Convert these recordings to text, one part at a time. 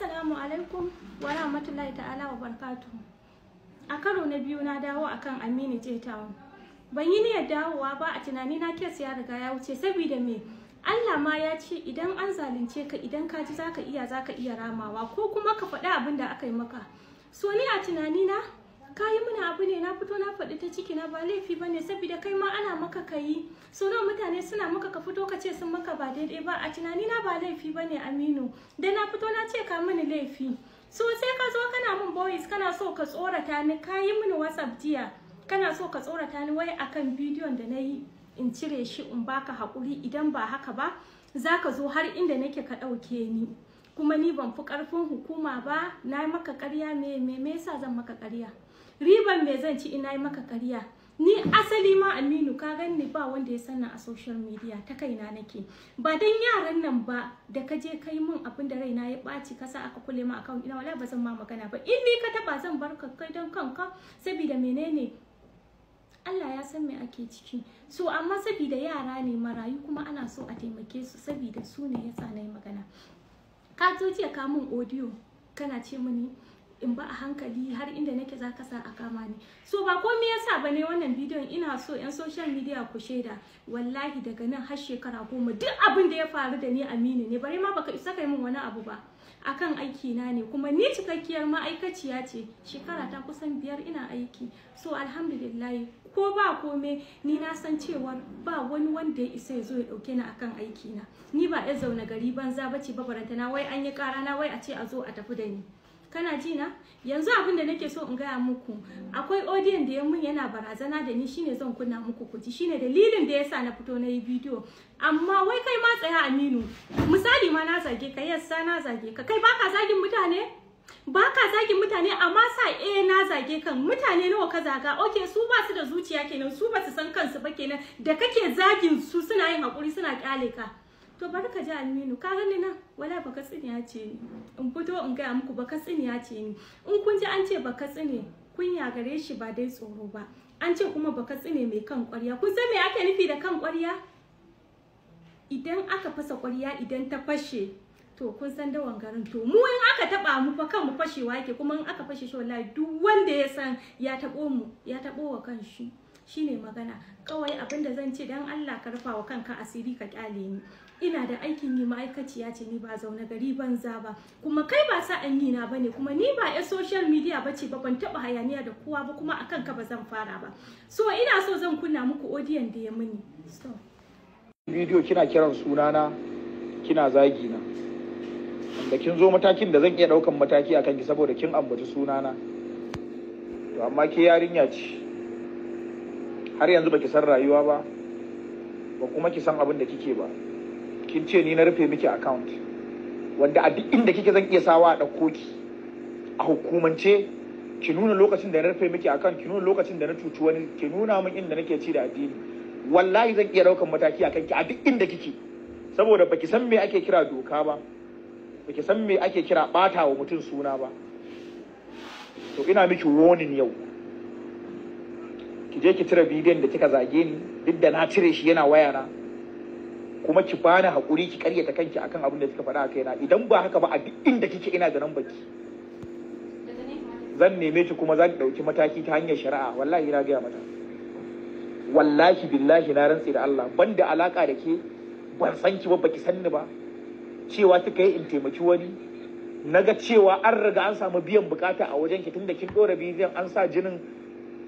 Assalamu alaikum wa rahmatullahi ta'ala wa barakatuhu. A karo na biyu na dawo akan Aminu J Town. Ban yi niyyar dawowa ba, a tunani na case ya riga ya wuce, saboda me? Allah ma ya ce idan an zalunce ka, idan ka ji zaka iya ramawa ko kuma ka faɗi abin da aka yi maka. So ni a tunani na, ka yi mana abu ne, na fito na faɗi ta ciki na, ba laifi ba ne, saboda kai ma ana maka ka yi. So nawa mutane suna maka, ka fito ka ce sun maka ba daidai ba? A tunani na ba laifi ba ne, Aminu, da na fito na ce ka mini laifi. So sai ka zo kana min voice, kana so ka tsorata ni. Ka yi mini WhatsApp jiya, kana so ka tsorata ni wai akan bidiyon da na yi in cire shi in baka haƙuri, idan ba haka ba za ka zo har inda nake ka ɗauke ni, kuma ni ban fi ƙarfin hukuma ba. Na yi maka ƙarya? Me yasa zan maka ƙarya? Riban me zan ci ina yi maka ƙarya? Ni asali ma, Aminu, ka ganni, ba wanda ya sanna a social media, ta kaina nake. Ba dan yaran nan ba da ka je kai min abin da raina ya ɓaci, ka sa aka kulle ma account ina, wallahi ba zan ma magana ba. In ni ka taba, zan bar ka kai don kanka, saboda menene? Allah ya san me ake ciki. So amma saboda yara ne marayu kuma ana so a taimake su, saboda su ne yasa na yi magana. Ka zo jiya ka mun audio, kana ce mini in ba a hankali, har inda nake za ka sa a kama ni. So ba komai yasa ba ne wannan bidiyon, ina so yan social media ku shaida, wallahi daga nan har shekara 10, duk abin da ya faru da ni, Aminu ne. Bari ma baka isa kai min wani abu ba, akan aiki na ne, kuma ni cikakkiyar ma'aikaciya ce, shekara ta kusan 5 ina aiki. So alhamdulillah, ko ba kome ni na san cewar ba wani wanda ya isa ya zo ya dauke ni akan aiki na. Ni ba ya zaune gari banza bace ba, barantana wai an yi kara na wai a ce a zo a tafi da ni. Kana ji na? Yanzu abin da nake so in gaya muku, akwai audio da ya mun yana barazana da ni, shine zan kunna muku ku ji. Shine dalilin da yasa na fito na yi bidiyo. Amma wai kai ma tsaya, Aminu. Misali ma na zage ka, yassa na zage ka, kai baka zagin mutane? Baka zagin mutane? Amma sa eh na zage kan, mutane nawa ka zaga? Okay, su ba su da zuciya kenan, su ba su san kansu ba kenan, da kake zagin su suna yin hakuri, suna kyale ka. To bari ka ji, Aminu. Ka gani nan, wala baka tsiniya ce ni. In fito in gaya muku, baka tsiniya ce ni. In kun ji an ce baka tsine, kunya gare shi ba dai tsoro ba. An ce kuma baka tsine mai kan ƙwarya. Kun san me ake nufi da kan ƙwarya? Idan aka fasa ƙwarya, idan ta fashe, to kun san dawan garin. To mu in aka taba mu fa, kan mu fashewa yake, kuma in aka fashe shi, wallahi duk wanda ya san ya tabo mu, ya tabo wa kanshi. Shine magana kawai. Abinda zan ce, dan Allah ka rufa wa kanka asiri, ka kyale ni. Ina da aikin yi, ma'aikaciya ce ni, ba zaune gari banza ba, kuma kai ba sa'an yi na bane, kuma ni ba a social media bace ba, ban taba hayaniya da kowa ba, kuma akan ka ba zan fara ba. So ina so zan kunna muku audio da ya muni. So Bidiyo kina kiran sunana, kina zagi na, wanda kin zo matakin da zan iya daukan mataki akan ki saboda kin ambaci sunana. To amma ke yarinya ce har yanzu, baki san rayuwa ba, ba kuma ki san abin da kike ba. Kin ce ni na rufe miki account, wanda a duk inda kike zan iya sawa a ɗauko ki a hukumance. Ki nuna lokacin da na rufe miki account, ki nuna lokacin da na cuci wani, ki nuna min inda nake ci da addini. Wallahi zan iya ɗaukan mataki akan ki a duk inda kike, saboda baki san me ake kira doka ba, baki san me ake kira ɓata wa mutum suna ba. To ina miki warning yau, ki je ki cire bidiyon da kika zage ni, duk da na cire shi yana wayana, kuma ki bani hakuri, ki karyata kanki akan abin da kika faɗa a kaina. Idan ba haka ba, a duk inda kike ina da nan baki, zan neme ki, kuma zan ɗauki mataki ta hanyar shari'a. Wallahi na gaya mata, wallahi billahi, na rantse da Allah, ban da alaka da ke, ban san ki ba, baki san ni ba. Cewa kika yi in taimaki wani, naga cewa an riga an samu biyan bukata a wajen ki, tunda kin dora bidiyon an sa jinin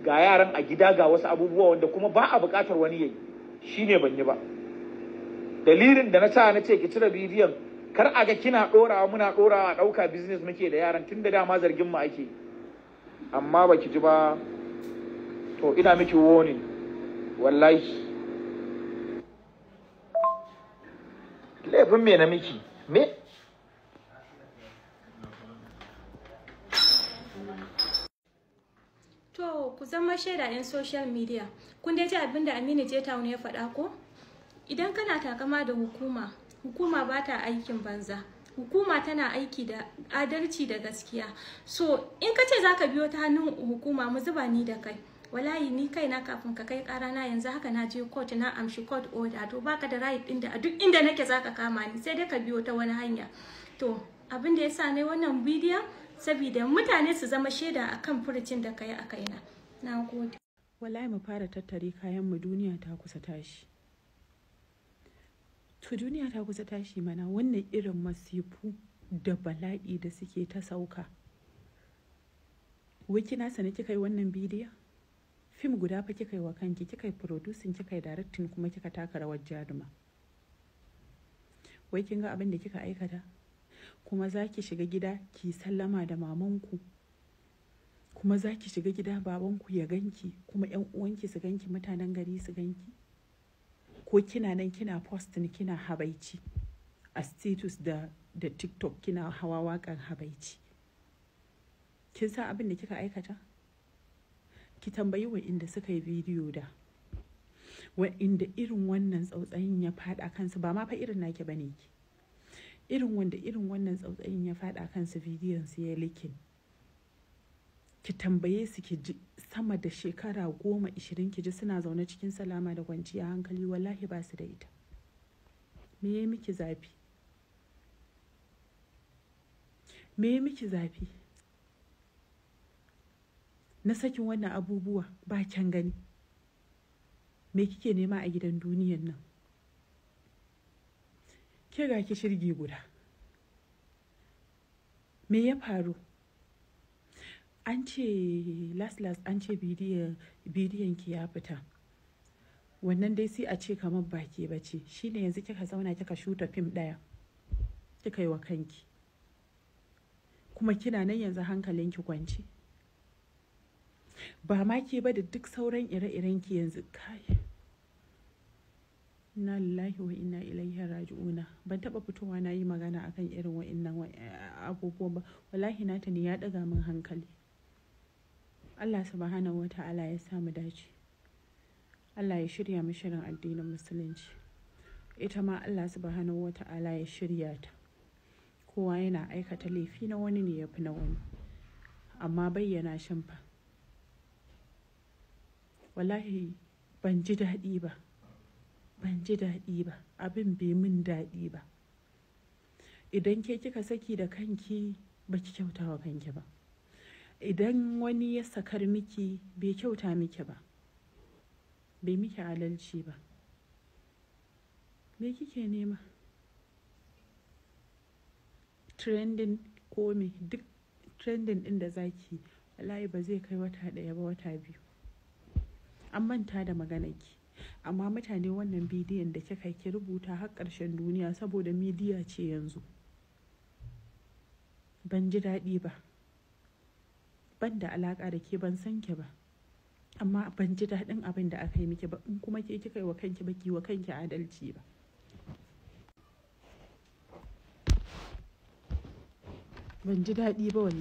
ga yaran a gida, ga wasu abubuwa wanda kuma ba a bukatar wani yayi, shine ban yi ba. Dalilin da na sa na ce ki cire bidiyon, kar a ga kina dorawa muna dorawa, a dauka business muke da yaran, tunda dama zargin mu ake. Amma baki ji ba. To ina miki warning, wallahi. Laifin me na miki? Me? To, ku zama shaida 'yan social media. Kun dai ji abin da Aminu J Town ya faɗa ko? Idan kana takama da hukuma, hukuma ba ta aikin banza. Hukuma tana aiki da adalci da gaskiya. So, in ka ce za ka biyo ta hannun hukuma, mu zuba ni da kai. Wallahi ni kaina, kafin ka kai ƙara na, yanzu haka na je court na amshi court order. To baka da right ɗin da a duk inda nake zaka kama ni, sai dai ka biyo ta wani hanya. To, Abin da ya sa ne wannan bidiyon saboda mutane su zama shaida akan furucin da ka yi a kaina. Na gode. Wallahi mu fara tattare kayan mu, duniya ta kusa tashi. To duniya ta kusa tashi mana, wannan irin masifu da bala'i da suke ta sauka. Wai kina sane kika yi wannan bidiyon? Fim guda fa kika yi wa kanki, kika yi producing, kika yi directing, kuma kika taka rawar jaruma. Wai kin ga abin da kika aikata? Kuma za ki shiga gida ki sallama da mamanku, kuma za ki shiga gida babanku ya ganki, kuma yan uwanki su ganki, mutanen gari su ganki. Ko kina nan kina posting kina habaici a status da TikTok, kina hawa waƙan habaici. Kin san abin da kika aikata? Ki tambayi wa'inda suka yi bidiyo da wa'inda irin wannan tsautsayin ya faɗa kansu, ba ma fa irin naki bane ki, irin wanda irin wannan tsautsayin ya faɗa kansu, bidiyon su ya leaking. Ki tambaye su ki ji, sama da shekara 10, 20, ki ji suna zaune cikin salama da kwanciya hankali. Wallahi ba su da ita. Me ya miki zafi? Me ya miki zafi na sakin wannan abubuwa ba kyan gani? Me kike nema a gidan duniyan nan? Ke ga ki shirgi guda. Me ya faru? An ce last last an ce bidiyon ki ya fita. Wannan dai sai a ce kamar baki bace. Shine yanzu kika zauna kika shuta fim ɗaya kika yi wa kanki, kuma kina nan yanzu hankalinki kwance. Ba ma ke ba, da duk sauran ire-iren ki yanzu. Kai, inna lillahi wa inna ilaihi raji'una. Ban taba fitowa na yi magana akan irin wa'innan abubuwan ba. Wallahi nata ne ya daga min hankali. Allah subhanahu wa ta'ala ya sa mu dace. Allah ya shirya mu shirin addinin Musulunci. Ita ma Allah subhanahu wa ta'ala ya shirya ta. Kowa yana aikata laifi, na wani ne ya fi na wani, amma bayyana shin fa. Wallahi ban ji daɗi ba, ban ji daɗi ba, abin bai min daɗi ba. Idan ke kika saki da kanki, baki kyauta wa kanki ba. Idan wani ya sakar miki, bai kyauta miki ba, bai miki adalci ba. Me kike nema? Trending ko me? Duk trending din da zaki, wallahi ba zai kai wata 1 ba, wata 2, an manta da maganarki. Amma mutane, wannan bidiyon da kika ki rubuta har ƙarshen duniya, saboda midiya ce yanzu. Ban ji daɗi ba. Ban da alaƙa da ke, ban san ki ba, amma ban ji daɗin abin da aka yi miki ba. In kuma ke kika yi wa kanki, ba ki wa kanki adalci ba. Ban ji daɗi ba wallahi.